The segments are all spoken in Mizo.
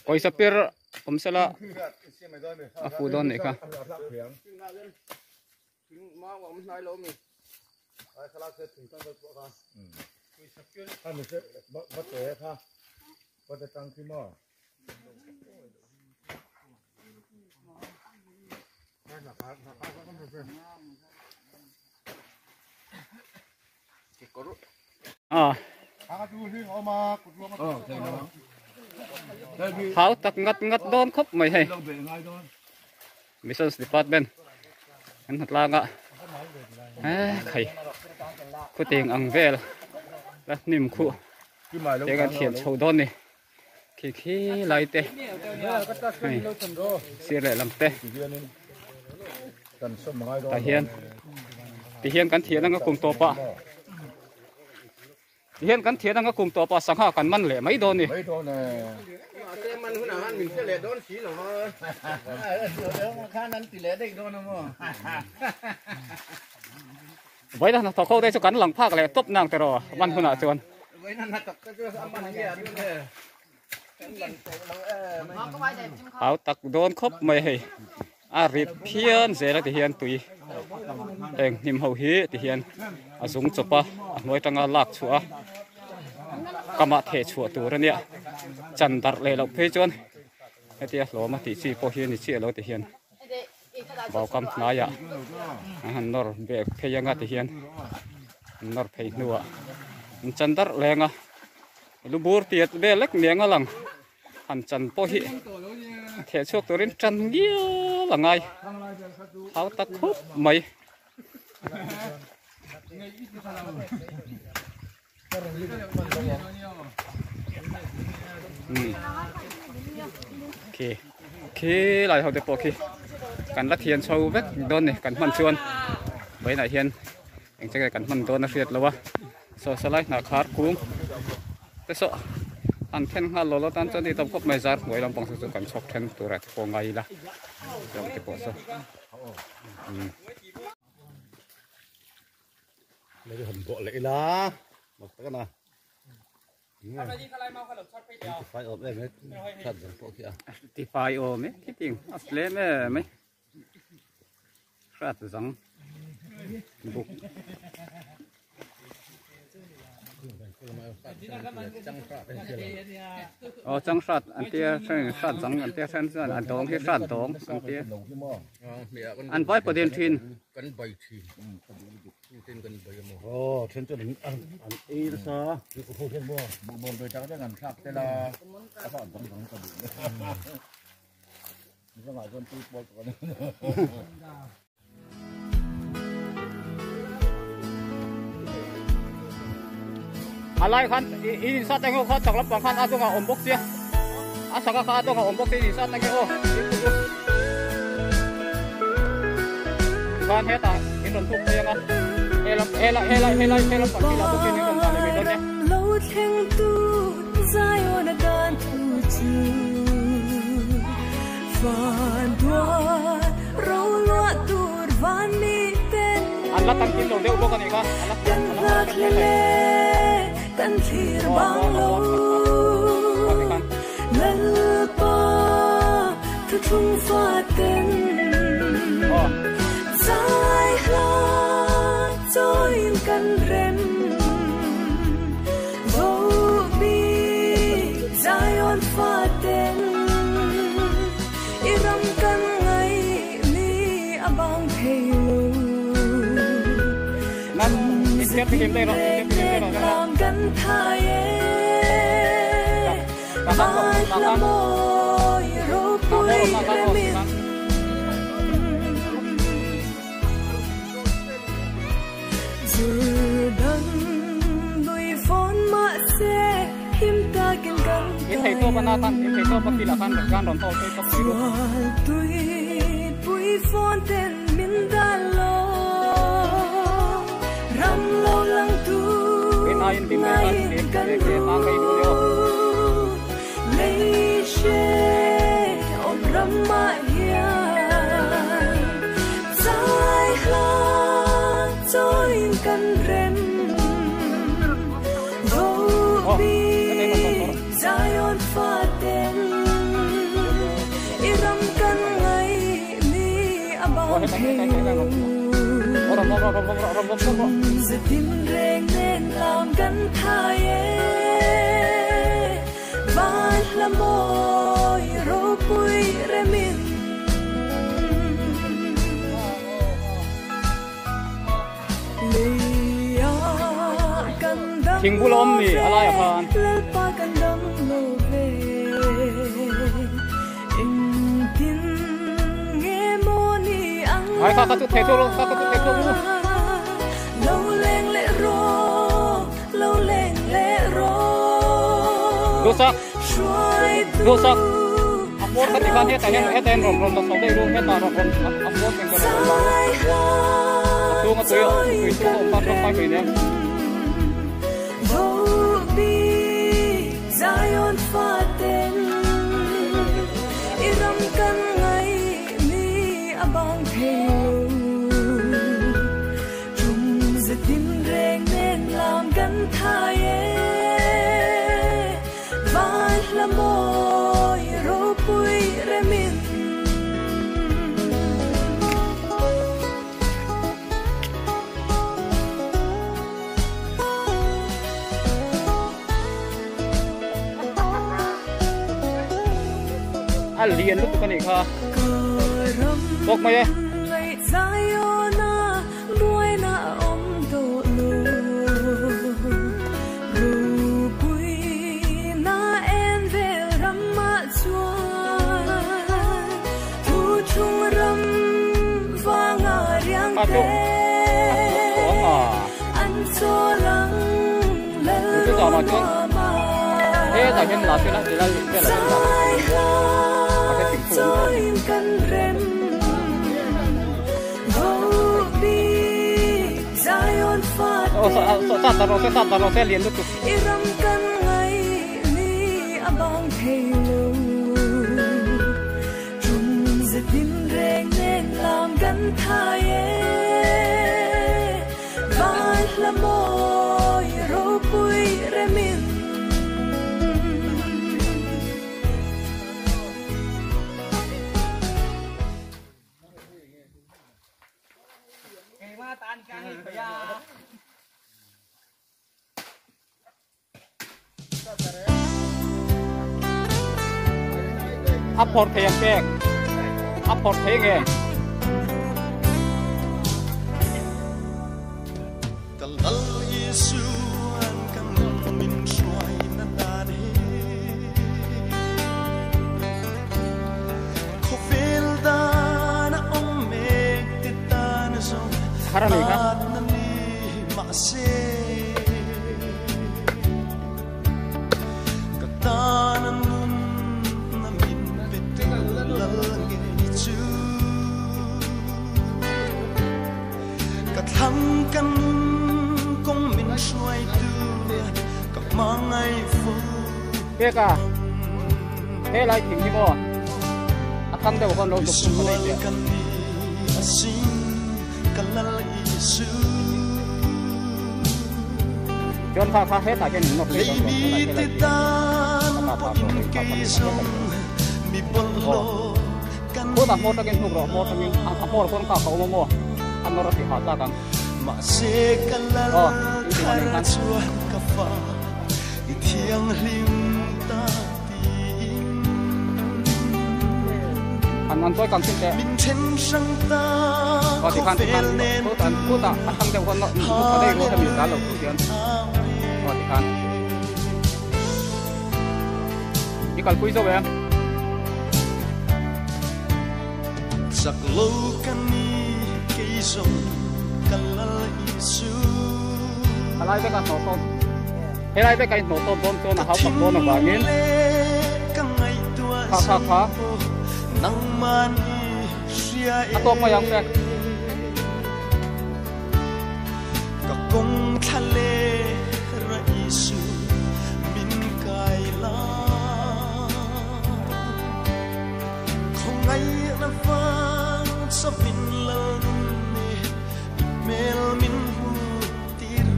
Pawisa pir awm sela a fu dawn nih kha. Hau tak ngat ngat dawn khawp mai hei Missions Department an hna tlang a khai khuteng ang vel la hnim khuh te kan thian chho dawn ni khi khi lai te hei sir leh lam te tah hian ti hian kan thian anga kum tawp ah ti hian kan thian anga kum tawp ah sangha kan man leh mai dawn ni. Vawiin hnathawk ho te chu kan lang phak leh tawp nang tiraw man hunah chuan. Au tak dawn khawp mai hei a rit phian zel a ti hian tui heng hnim ho hi ti hian a zung chawp a a hnuai tanga lak chhuah a kamah theh chhuah tur a nia chan darh leh loh phei chuan hetia hlawm a tih chi pawh hi a ni chiah lo ti hian. Vaukam hnaiah an han nawr bek phei anga ti hian an nawr phei hnuah an chan darh leng a lu bur tiat vel lek ni anga lang han chan pawh hi theh chhuak turin tan ngial a ngai hau tak khawp mai. Khi khi lai ho te pawh khi kan la thian chho vek dawn ni kan hman chuan vawiinah hian eng che nge kan hman dawn a hriat lo a saw salai hnah khar kung te saw an then nghal lo lo tan chuan ti tawp khawp mai zar hnuai lampang chu chu kan chhawk then tur ah te pawh ngai ila zawng te pawh saw umm. Lei han bawh leh ila mak tak a na tifai awm em e hrat zawng pawh khi a tifai awm e khiting a tlem em mai hrat zawng buk aw chang hrat an tia then hrat zawng an tia then chuan a dawng hi hrat dawng an tia an vai pawh thin kan bai thin Aw then chuan an an ei nasa ho hian maw buhbawl ve tak tak an thlak tel a a hah dang dang ka duh nizangah chuan tui pawl tawh a ni. A lai khan i in sat eng aw kha chak lampang khan a dawngah awm bawk sia a chaka kha a dawngah awm bawk sia in sat eng aw tikhan hetah in rawn thuk phei anga helam helai helai helai helam pang khi lah bawk hian in rawn dah leh mai dawn nia. An la tan kim lo deuh bawk a nih kha an la an la tan kim lo In thei tawp a na khan in thei tawp a kilah khan khan rawn hawl phei tawp mai ru. Rin aiin dim leh khan dim leh leh hmang ka induh leh aw. thei lo. Zetin reng nen lam kan thai e van la moi ro pui remin leia kan dam Thing bul awm ni a laiah khan. Lalpa kan dam lo ve engtin nge maw ni ang Ai kha kha chu thei chu ru kha kha chu thei chu ru. Lo leng le ro lo leng le ro Duhsak Hruai tu Duhsak a hmawr kha tikhan hetah hian hetah hian rawn rawn la chho daih ru hetah rawn rawn a hmawr eng ber rawn la Zai hla a chhunga tui tui chhunga awm kha tangkai mai nen. Vo bi Zion faten i ram kan ngai ni a bang thei lo chung zetin reng nen lam kan thai e van hla moi ro pui remin. A lian lutuk a nih kha. Karam Bawk mai e. ngai Ziona buai na awm tawh lo ropui na en vel ramah chuan thu chung ram vanga riang Kha chu te a tawng a. an chaw lang Chu chu zanah chuan lalruama hetah hian la se la ti lai velah hian la Zai hla a hre thing thu awm tawh a ni. chawiin kan rem vo bi Zion Aw sa faten sa sa ta rawh se sa ta rawh se lian lutuk. I ram kan ngai ni a bang thei lo chung zetin reng nen lam kan thai e van hla moi ro pui remin. A phawrh thei ang pek a phawrh thei nge. Ka lal Isu an ka nun min hruai na dan hi khawvel dan a awm mek ti tan zawng Har a nei kha. at na ni mahse ka tan a nun na min pe tu lal nge ni chu ka thlang ka nun kawng min hruai tu ka hmangai fo Pek a he lai thing hi maw a thang deuh khan lo zuk tum ka nei Misual teh. ka ni asin ka lal Isu Chuan kha kha hetah hian in nawr phei dawn lo Lei mi tunah he ti lai thing tan a ta pawh ta in tawh leh kha kei kha ni zawng mi aw bawlhhlawh kan khutah hmawr takin hnuk rawh hmawr takin a hmawr khawn kha ka awm a maw a nawr a ti ha tak ang. Mahse ka lal Aw in ti thar han khan. chuan ka fa i thianghlim ta tiin An an chawi kang chin teh. Min then hrang ta Aw ti khan ti khan khawvel nen khutan tu khutah a thang deuh khawn nawr hnuk tha daih ru hemi dal lo tur hian aw ti khan i kalpui zo em. Chak lo ka ni kei zawng ka lal Isu A lai vek a hnawh tawn he lai vek a inhnawh tawn dawn chuan a Ka hau tak dawn thinlung avangin leh ka ngaihtuah kha kha zawng kha pawh nangmah ni hria a e tawk mai ang pek. Ka kawng thla leh ra Isu min kai la Khawngai na vang chawin lal nun ni i hmel min hu tir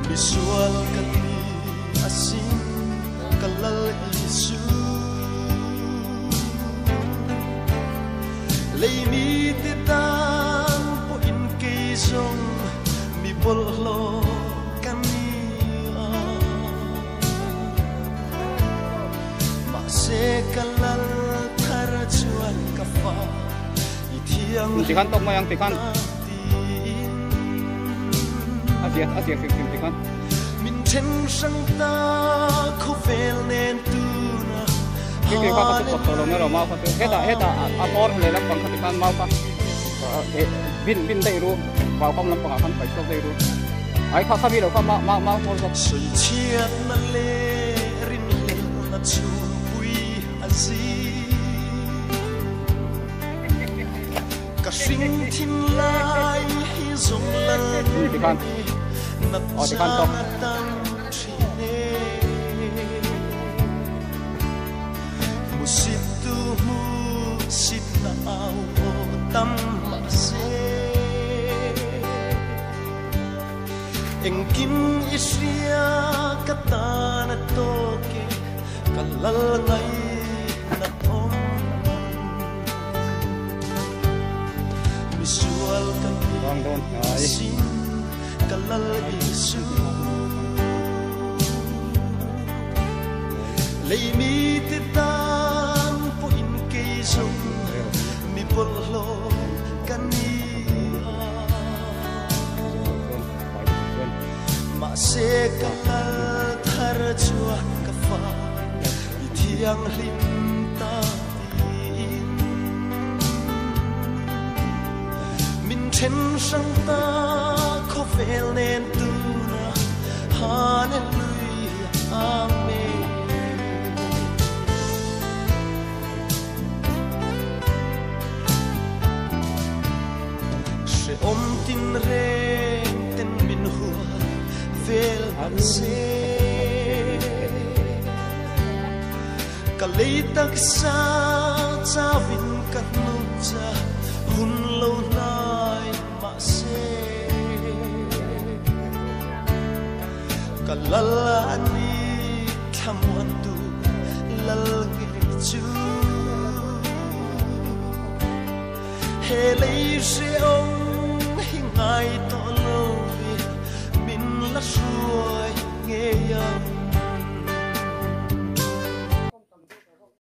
Misual ka ni asin ka lal Isu. bawlhhlawh ka ni a. Mahse ka lal thar chuan ka fa i thianghlim Tikhan tawk mai ang tikhan. ta tiin. A zia a zia hrim hrim tikhan. Min then hrang ta khawvel nen tuna Khi khi kha kha chu pawt tawh lo mai rawh mau kha chu. Hetah hetah a hmawr leh lampang kha tikhan mau kha bin bin daih ru vau kam lampang ah khan paih chhuak daih ru. Ai kha kha mi lo kha mau mau mau hmawr zawk. Sawichhiatna leh rinhlelhna chhungpui a zing. Ka hring thin lai hi zawng lal Tikhan. nuni nat Aw tikhan tawk. chang a tam thin e. Hmusit tu hmusit na au aw tam mahse. Engkim i hria ka tan a tawk e, ka lal ngaihna awm. Misual ka Bang dawn hnai. sin ka lal Isu. Lei mi te tan pawhin kei zawng mi bawlhhlawh ka ni a. Mahse ka lal thar chuan ka fa i thianghlim ta tiin. Min then hrang ta khawvel nen tuna Hallelujah Amen. Hreawm tin reng ten min hual vel mahse. Ka lei taksa chawin ka hnuk cha hun lo hnai mahse. Ka lal a ni thlamuan tu lal nge chu. He lei hreawm hi ngai tawh lo ve min la hruai ngei ang.